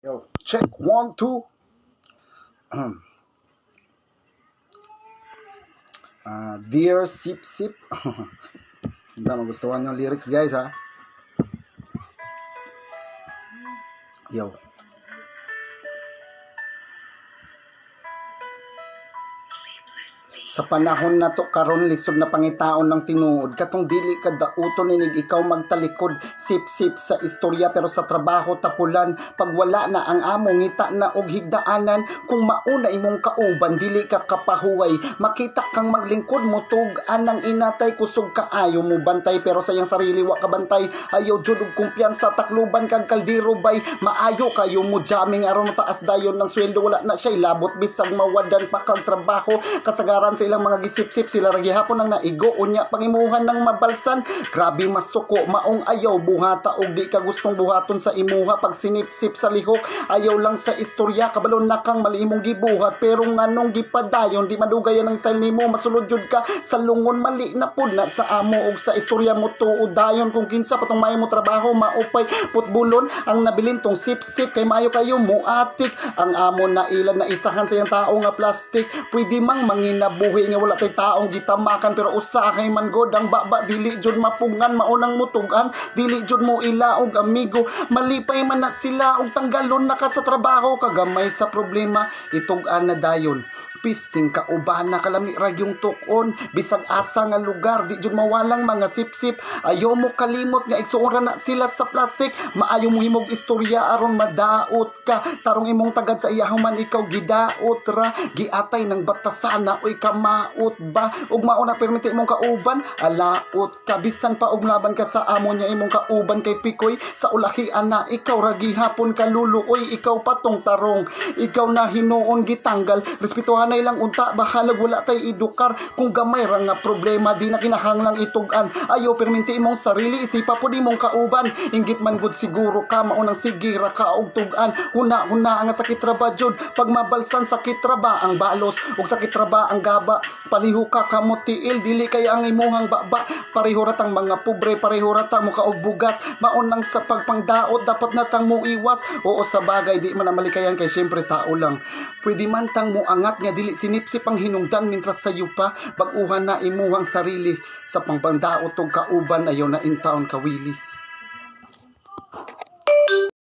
Yo, check one, two. Dear Sip Sip. Hindi magustuhan yung lyrics, guys, ha. Yo. Sa panahon na to karon, lisod na pangitaon ng tinuod, katong dili ka dauton inig ikaw magtalikod. Sip-sip sa istorya pero sa trabaho tapulan. Pag wala na ang amo, ngita na og higdaanan. Kung mauna imong kauban, dili ka kapahuway. Makita kang maglingkod mo tug-an ang inatay. Kusog kaayo mo bantay pero sa iyang sarili wa ka bantay. Ayaw jud og kumpiyansa, takluban kag kaldero bay. Maayo kayo mo jamming aron taas dayon ng sweldo. Wala na siya labot bisag mawadan pa kag trabaho. Kasagaran sa ilang mga gisipsip, sila ra gihapon ang naigo, unya pangimuhan ng mabalsan. Grabe masuko, maong ayaw buhata og di ka gustong buhaton sa imuha. Pag sinipsip sa lihok, ayaw lang sa istorya, kabalo na kang mali imong gibuhat, pero nganong gipadayon? Di madugay ang style nimo, masulod jud ka sa lungon. Mali na pud na sa amo og sa istorya mo tuod dayon. Kung kinsa patong maayo mo trabaho, maupay putbulon ang nabilin tong sip-sip, kay maayo kayo muatik. Ang amo na ilan na isahan sa iyang tao nga plastic. Pwede mang manginabuhi nga wala tay taong gitamakan, pero usahay man god ang baba, dili jud mapungan. Maunang mutugan, dili jud mo ila og amigo. Malipay man na sila og tanggalon na ka sa trabaho. Kagamay sa problema, itug-an na dayon. Pisting kaubana, kalami ra yung tukon. Bisag asa nga lugar, di jud mawalang mga sipsip. Ayaw mo kalimot nga igsuon ra na sila sa plastic. Maayo mo himog istorya aron madaot ka. Tarong imong tagad sa iyahong man ikaw gidaot ra. Giatay ng batasana, oy kamaot ba? Ug mao na permiti imong kauban, alaot ka. Bisan pa og laban ka sa amo niya, imong kauban kay pikoy sa ulahi ana, ikaw ra gihapon kaluluoy. Ikaw patong tarong, ikaw na hinuon gitanggal. Respetuhan na ilang unta, bahalag wala tay idukar. Kung gamay ra nga problema, di na kinahanglang itug-an. Ayaw perminti imong sarili, isipa pud imong kauban. Inggit man gud siguro ka, maunang sige ra ka og tug-an. Huna huna nga sakit ra ba jud pag mabalsan? Sakit ra ba ang balos ug sakit ra ba ang gaba? Paliho ka kamot tiil, dili kay ang imuhang baba. Pareho ra tang mga pobre, pareho ra ta mo og bugas. Maunang sa pagpangdaot, dapat na tang muiwas. Oo, sa bagay di man na malikayan, kay syempre tao lang. Pwede man tang muangat nga dili sinipsip ang hinungdan mintras sayo pa. Bag-uhan na imuhang sarili sa pangpangdaot og kauban. Ayaw na intaon kawili.